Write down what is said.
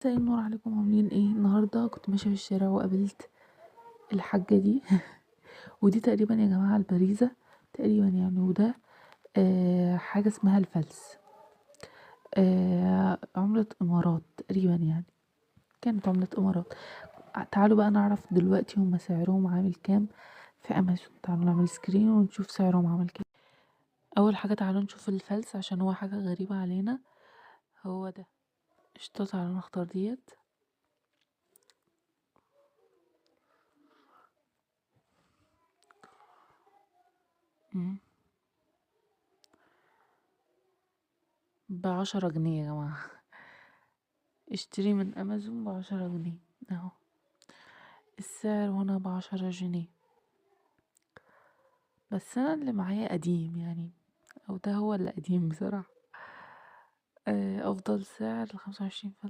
مساء النور عليكم، عاملين ايه؟ النهارده كنت ماشية في الشارع وقابلت الحاجة دي ودي تقريبا يا جماعة البريزه تقريبا يعني، وده حاجة اسمها الفلس، عمله امارات تقريبا يعني، كانت عمله امارات. تعالوا بقى نعرف دلوقتي هما سعرهم عامل كام في امازون. تعالوا نعمل screen ونشوف سعرهم عامل كام. اول حاجة تعالوا نشوف الفلس عشان هو حاجة غريبة علينا. هو ده قشطه. تعالوا نختار ديت. ب10 جنيه يا جماعة. اشتري من امازون ب10 جنيه اهو، السعر هنا ب10 جنيه. بس انا اللي معايا قديم يعني، او ده هو اللي قديم بصراحة. افضل سعر 25 فلس.